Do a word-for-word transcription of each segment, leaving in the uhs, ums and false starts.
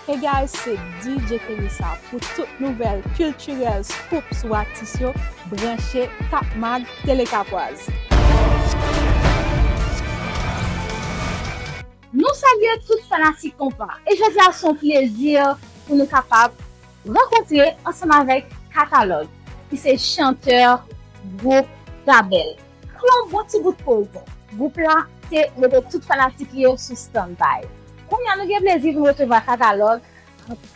Hey guys, se D J Teresa. Pou tout nouvèl kiltirèl, scoop sou atis yo, branche Kap Mag Tele Kapwaz. Nou salye tout fanatik konpa. E jodi a se yon plezi pou nou kapab rankontre ansanm avèk Katalòg, ki se chantè gwoup Gabèl. Pou yon bon ti bout koze, gwoup la te mete tout fanatik li yo sou standby. Kounye a nou gen plezi pou nou resevwa Katalòg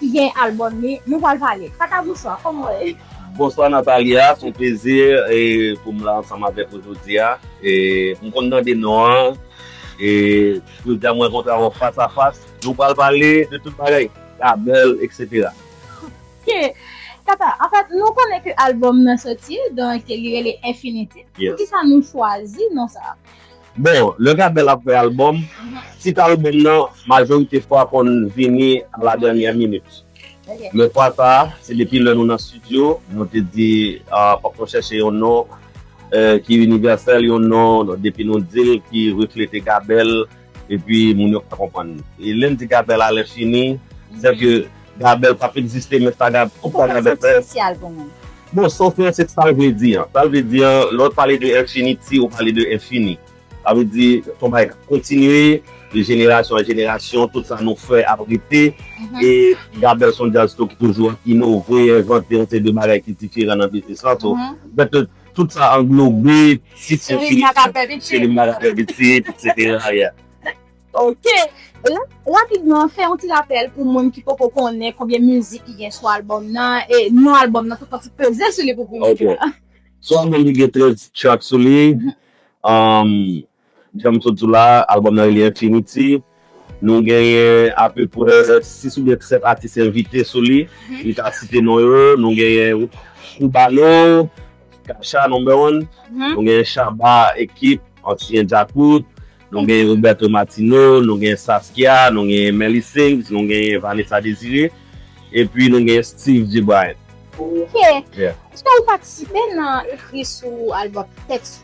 ki gen albòm li, nou pral pale. Kata, bonswa, kòman w ye? Bonswa Natalia, se yon plezi e, pou m la ansanm avèk ou jodi a. E, m konn tande non an. E, jodi a mwen rankontre avè w fas a fas. Nou pral pale de tout bagay, Gabèl, et cetera. Ok. Kata, anfèt, nou konnen ke albòm nan soti, donk li rele Infinity. Yes. Poukisa nou chwazi non sa a? Bon, lè Gabèl ap fè albòm, tit albòm nan, majorite fwa konn vini a la dènyè minit. Ok. Men fwa sa a, se depi lè nou nan estidyo, nou te di, ah, fòk nou chèche yon non, eh, ki inivèsèl, yon non, depi nou di l, ki reflete Gabèl, epi moun yo ka konprann. E lè n di Gabèl a lenfini, sètadi Gabèl p ap egziste, men sa Gab-, tout sa Gabèl fè. Poukisa l espesyal pou nou? Bon, sa w fè, se sa l vle di an. Sa l vle di an, lè w pale de Infinity, ou pale de enfini. Sa vle di, se yon bagay k ap kontinye, de jenerasyon an jenerasyon, tout sa nou fè ap rete. Mhm. E Gabèl se yon djaz tou ki toujou ap inove, envante yon seri de bagay ki diferan nan biznis lan. So, mhm, anfèt, tout sa anglobe, tit Infinity, Celine Maga Pè Pitit. Celine Maga Pè Pitit, et cetera, yeah. Ok. E la, rapidman, fè yon ti rapèl pou moun ki poko konnen konbyen mizik ki gen sou albòm nan, e non albòm nan, tout sa ki peze sou li pou piblik la. Ok. Sou albòm li gen trèz track sou li. Mhm. Um, jan m sot di w la, albòm nan rele Infinity. Nou genyen apeprè sis oubyen sèt atis envite sou li. Mhm. Li ka site non yo. Nou genyen Cubano, Kacha number one. Mhm. Nou genyen Shabba Ekip, ansyen Djakout. Nou genyen Roberto Martino, nou genyen Saskia, nou genyen Melly Sings, nou genyen Vanessa Désiré, epi nou genyen Steve G. Bryant. Ok. Yeah. Èske ou patisipe nan ekri sou albòm tèks?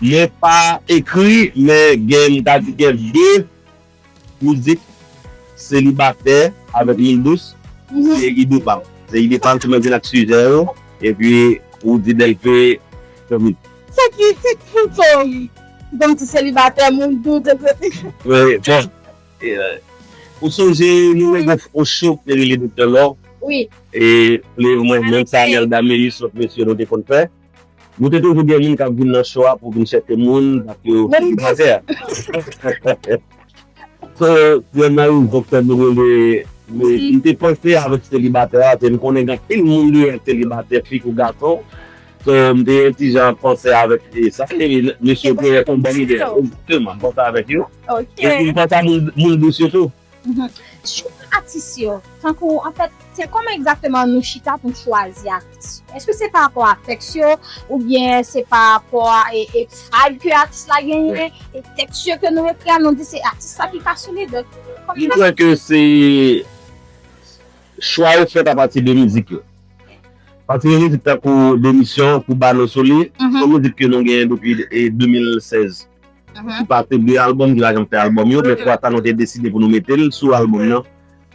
Mwen pa ekri, men gen, m ta di gen de mizik, Selibatè avèk Moun Dous, mhm, se ide pa m. Se ide pa m, se mwen vin ak sijè yo, epi Roody Delpé, Tommy. Se ki, se ki, se ki, kòm ti selibatè, Moun Dous, et cetera. Wi, bon. E, euh, ou sonje, nou te gen yon show ki te rele Doktè Love? Wi. E, lè mwen, menm Samuel Dameus, lòt mesye, nou te konn fè. Nou te toujou gen moun k ap vin nan show a pou vin chèche moun, paske yo selibatè. So, se yon nan rezon k fè nou rele, men, m te panse avèk selibatè a, se m konnen gen anpil moun deyò selibatè, fi kou gason. So, m te yon ti jan panse avèk, e, sa, e, mesye te yon bon ide. Egzakteman, m panse avèk yo. Ok. E m panse a Moun, Moun Dous yo tou. Mhm. Chwa atis yo, tankou, anfèt, se kòman egzakteman nou chita pou n chwazi atis yo? Èske se pa rapò a tèks yo, oubyen se pa rapò a, e, e, vibe ke atis la genyen, e tèks yo ke nou ekri a, nou di se atis la ki ka sou li, donk, kòman? M kwè ke se chwa yo fèt apati de mizik yo. Pati de mizik tankou Demisyon, Cubano sou li, mhm, se yon mizik ke nou genyen depi, e, de mil sèz. Mhm. Ki pase de albòm, ki pa janm fè albòm yo, men fwa sa nou te deside pou nou mete l sou albòm nan.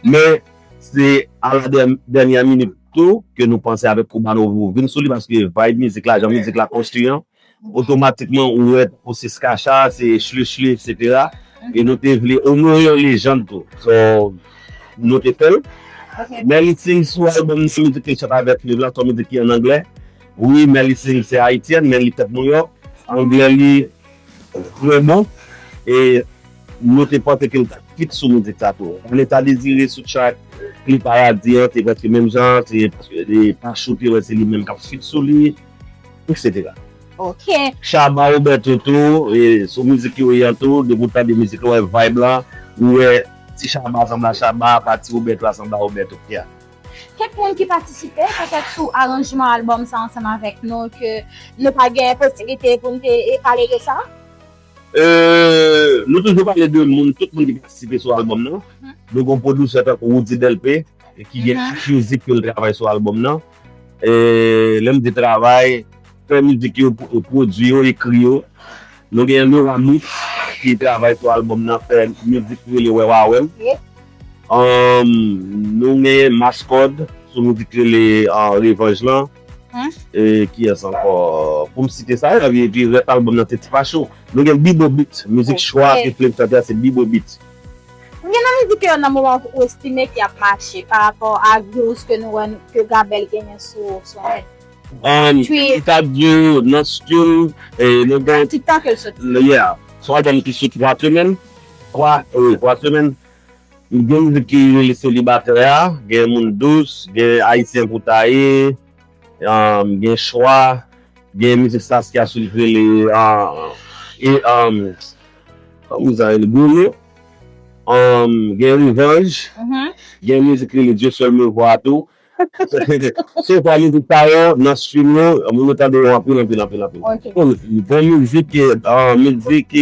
Men, se a la dè-, dènyè minit tou ke nou panse avèk Cubano pou vin sou li, paske vibe mizik la, jan mizik la konstwi an, otomatikman ou wè pou se Skacha, se Chle Chle, et cetera. E nou te vle onore yon lejand tou. So, nou te fè l. Ok. Melly Sings sou albòm nan, mizik li chante avèk Flavour la, se yon mizik ki an anglè. Wi, Melly Sings se ayityèn, men li fèt Nouyòk. Anglè li trè bon. E nou te panse ke l t ap fit sou mizik sa tou. Vanessa Désiré sou track Pli Paradi an, se prèske menm jan, se, e, Pachou te wè se li menm k ap fit sou li, et cetera. Ok. Shabba Roberto tou, e, sou mizik yo ye an tou, depi w tande mizik yo, w wè vibe la, ou wè ti Shabba sanble a Shabba, pa ti Roberto a sanble a Roberto, yeah. Kèk moun ki patisipe, petèt sou aranjman albòm sa ansanm avèk nou, ke nou pa gen posiblite pou n te, e, pale de sa? Euh, nou toujou pale de moun, tout moun ki patisipe sou albòm nan. Mhm. Nou gen yon pwodiktè tankou Roody Delpé, ki gen, mhm, Art Music ke l travay sou albòm nan. E lè m di travay, fè mizik yo, pw-, pwodui yo, ekri yo. Nou gen Laura Mix ki travay sou albòm nan, fè mizik ki rele Wè W A W M. Ok. Um, nou gen Maskòd sou mizik rele uh, Revanj lan. E kiyès ankò? Pou m site sa yo, epi rès albòm nan se Ti Pachou. Nou gen Bibo Beat, mizik chwa ke Flame chante a se Bibo Beat. Konbyen nan mizik yo nan moman ou estime ki ap mache pa rapò a views ke nou wè ke Gabel genyen sou sou net? Um, Twi- Ita Dyo, nan stream, e nou gen TikTok el soti. Yeah. Sou albòm ki sou twa semèn. Twa, wi, twa semèn. Gen mizik ki rele Selibatè a, gen Moun Dous, gen Ayisyen pou ta ye, um, gen Chwa, gen mizik Saskia sou li rele uh, e um, kòman sa rele Gourmet, um, gen Revanj, gen mizik rele Dieu seul me voit tou. Se twa mizik sa yo nan stream yo, moun yo tande yo anpil anpil anpil anpil. Ok. Bon, bon mizik, uh, mizik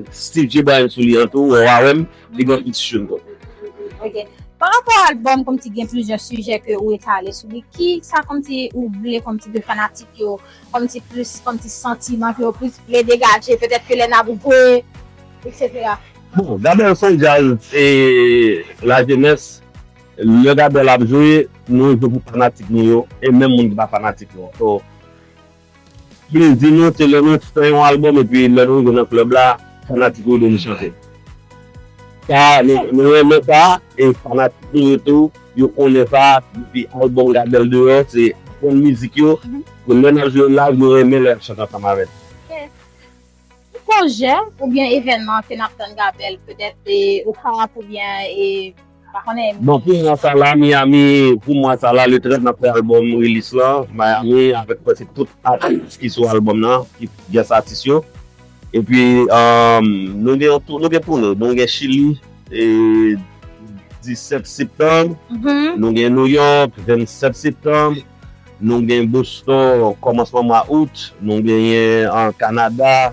Steve J Bryan sou li an tou, Wa Wè M, li gen feat Shun tou. Ok. Pa rapò a albòm kòmsi gen plizyè sijè ke ou etale sou li, ki sa kòmsi ou vle kòmsi ke fanatik yo kòmsi plis kòmsi santiman ke yo plis vle degaje petèt ke lè n ap jwe, etsetera. Bon, Gabel se yon djaz e lajenès, lè Gabel ap jwe, nou jwe pou fanatik nou yo e menm moun ki pa fanatik nou. So, plezi nou se lè nou fè yon albòm epi lè nou rive nan klèb la, fanatik yo ede nou chante. Sa, nou, nou renmen sa, e fanatik nou yo tou, yo konnen sa, depi albòm Gabel deyò, se aprann mizik yo, pou lè n ap jwe live, nou renmen lè y ap chante ansanm avè n. Pwojè oubyen evènman ke n ap tann Gabel, petèt e Okap oubyen e pa konnen. Bon, pou mwa sa la, Miami, pou mwa sa la, le trèz n ap fè albòm release lan, Miami, avèk prèske tout atis ki sou albòm nan, ki guest atis yo. Epi, um, nou gen yon tou, nou gen pou nou, nou gen Chili, e, disèt septanm, nou gen New York, vennsèt septanm, nou gen Boston, kòmansman mwa out, nou genyen an Kanada,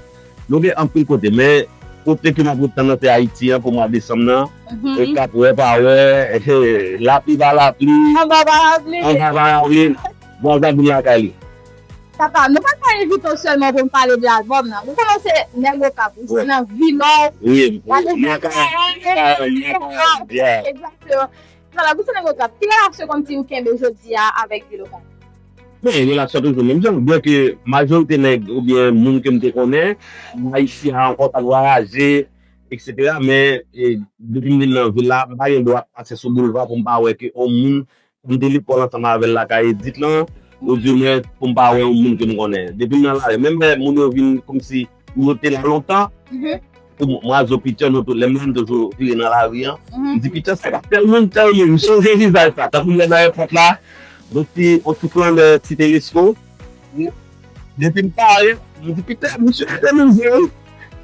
nou gen anpil kote, men kote ke m ap ret tann nan se Ayiti an pou mwa desanm nan, Okap wè pa wè, lapli pa lapli, Anba parapli. Anba parapli, bwazè vin lakay li. Papa, nou pa ka envite w sèlman pou n pale de albòm nan. Ou konnen se nèg Okap, ou se nan vilaj. Wi, wi, lakay, lakay, yeah. Egzakteman. Alò, pou se nèg Okap, ki relasyon kòmsi ou kenbe jodi a avèk vil Okap? Men, relasyon toujou menm jan, byen ke majorite nèg oubyen moun ke m te konnen, ayisyen ankò pa t vwayaje, etsetera. Men, e, depi m vin nan vil la, m pa gen dwa pase sou boulva pou m pa wè ke yon moun m te lekòl ansanm avè l lakay Edit lan, oudimwen pou m pa wè yon moun ke m konnen. Depi m nan lari, menm lè moun yo vin kòmsi yo te la lontan, pou mwa zo Peter, nou tou, lè m la, m toujou vire nan lari an. M di, Peter, se pa tèl moun, tèl moun, m sonje vizaj sa, tankou m lè nan èpòt la, yon ti, yon ti flanè ti Telesco. Depi m pare, m di, Peter, misye te menm jan, wi.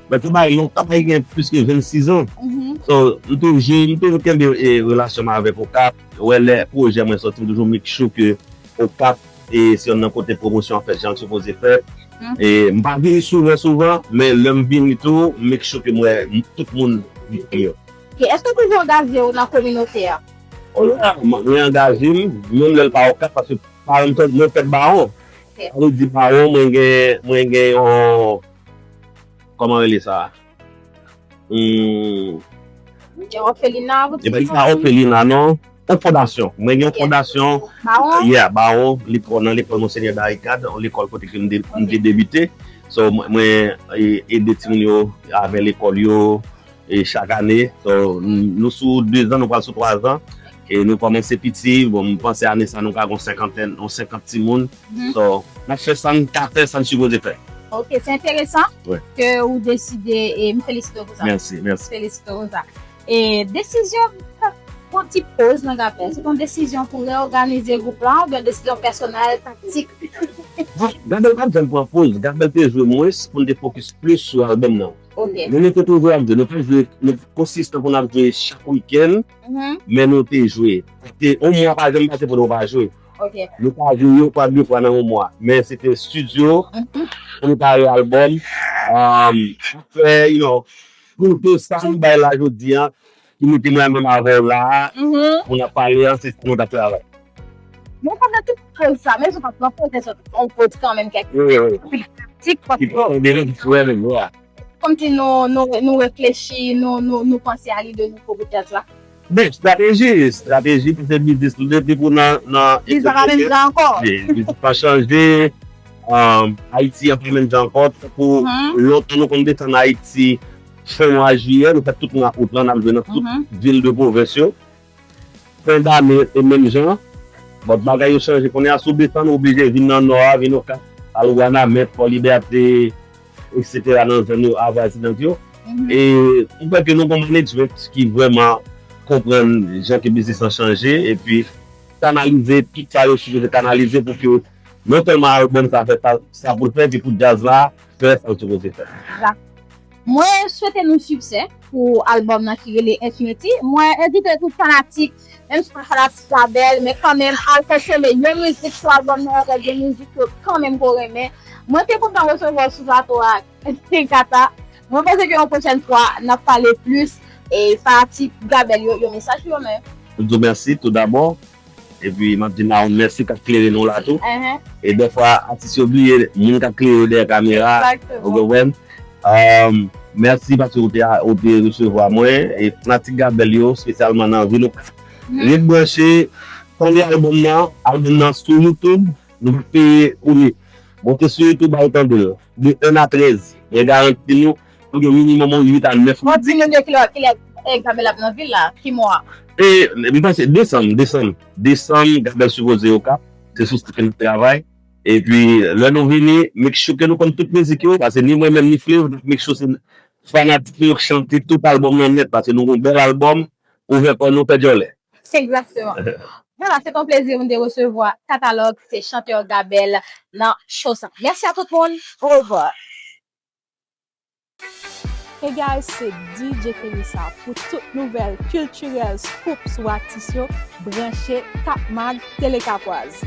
Men se bagay lontan, bagay gen plis ke vennsis an. So, m toujou, m toujou kenbe e, relasyon m avèk Okap. Wè, lè pwojè mwen soti, m toujou make sure ke Okap, e, se youn nan kote pwomosyon an fèt jan l sipoze fèt. E, m pa vini souvan, souvan, men lè m vini tou, m make sure ke m wè m, tout moun yo. Ok, èske w toujou angaje w nan kominote a? Mwen angaje m, menm lè l pa Okap, paske paran m, mwen fèt Bawon. Sa vle di Bawon, mwen gen, mwen gen yon, kòman rele sa? Hmm. Gen òfelina, E pa, li pa òfelina, non. Yon fondasyon. Mwen gen yon fondasyon. Bawon? Yeah, Bawon, lekòl, nan lekòl Monsenyè Darikad, yon lekòl kote ke m de-, m te debite. So, mwen, mwen e, ede timoun yo avè lekòl yo, e chak ane. So, n-, nou sou dezan, nou pral sou twazan. E nou kòmanse piti, bon, m panse ane sa nou ka gon senkantèn, yon senkant timoun. So, n ap fè sa n ka fè, sa n sipoze fè. Ok, se enteresan ke ou deside, e m felisite w pou sa. Mèsi, mèsi. Felisite w pou sa. E desizyon, pran ti poz nan Gabel, se yon desizyon pou reòganize gwoup la, oubyen desizyon pèsonèl, taktik? Gabel pa t janm pran poz, Gabel te jwe mwens pou n te fokis plis sou albòm nan. Ok. Men nou te toujou ap jwe, nou te jwe, nou konsistan pou n ap jwe chak wikenn, men nou te jwe. Te yon mwa pa janm pase pou nou pa jwe. Ok. Nou pa jwe yon fwa, de fwa nan yon mwa. Men se te estidyo, pou nou pare albòm, um, fè, you know, pou tout sa nou bay la jodi an, ki mete mwen menm avè w la, pou n ap pale an, se nou t ap travay. Men pandan tout poz sa, men se pa pran poz, se yon poz kanmenm kèk Wi, wi. Anpil taktik, pa Ki pran, deja ki frè menm, wi. Kòmsi nou, nou, nou reflechi, nou, nou, nou panse a lide nouvo pou tèt la. Men, estrateji, estrateji pou se biznis li depi pou nan, nan... Biznis pa menm jan ankò. Biznis pa chanje. Um, Ayiti an pa menm jan ankò. Pou lontan nou konn desann Ayiti fen mwa jiyè, nou fè tout mwa out lan, n ap jwe nan tout vil de pwovens yo. Fen dane, e menm jan. Bon, bagay yo chanje. Kounye a, si w desann, ou oblije vin nan nò a, vin Okap, al Wanament, Fò Libète, etsetera, nan zòn yo avwazinant yo. E m kwè ke nou gon management ki vrèman konprann jan ke biznis lan chanje, epi kanalize tout sa yo sipoze kanalize pou ke non sèlman albòm sa fè sa, sa pou l fè, epi pou djaz la fè sa l sipoze fè. Mwen swete nou siksè pou albòm nan ki rele Infinity. Mwen envite tout fanatik, menm si w pa fanatik Gabel, men kanmenm al konsomen yon mizik sou albòm nan, gen de mizik yo kanmenm ke w renmen. Mwen te kontan resevwa w sou plato a, Kata. Mwen panse ke yon pwochèn fwa, n ap pale plis, e fanatik Gabel yo, yon mesaj pou yo menm. M di w mèsi tou dabò. Epi m ap di Naoun mèsi k ap klere nou la tou. E dèfwa, atis yo bliye moun k ap klere yo dèyè kamera. Ou konprann? Um, mèsi paske ou te, ou te resevwa mwen. E fanatik Gabel yo, espesyalman nan vil Okap. Ret branche, tande albòm nan. Albòm nan sou YouTube. Nou pa peye kounye. Monte sou YouTube, al tande l. De un a trèz. Mwen garanti nou, pou gen minimòm yon uit a nèf. Bon, di moun yo kilè, kilè, eh, Gabel ap nan vil la, ki mwa? E, m panse desanm, desanm. Desanm, Gabel sipoze Okap. Se sou sa ke n ap travay. Epi, lè nou vini, make sure ke nou konn tout mizik yo, paske ni mwen menm, ni Flev, n ap make sure se fanatik nou yo k chante tout albòm nan nèt, paske nou gon bèl albòm, ouvè kò nou, fè djòlè. Egzakteman. Vwala, se te yon plezi pou n te resevwa Katalòg, se chantè Gabel nan show sa. Mèsi a tout moun. Orevwa. Hey guys, se D J Kenny sa pou tout nouvèl kiltirèl, scoop sou atis yo, branche Kap Mag Tele Kapwaz.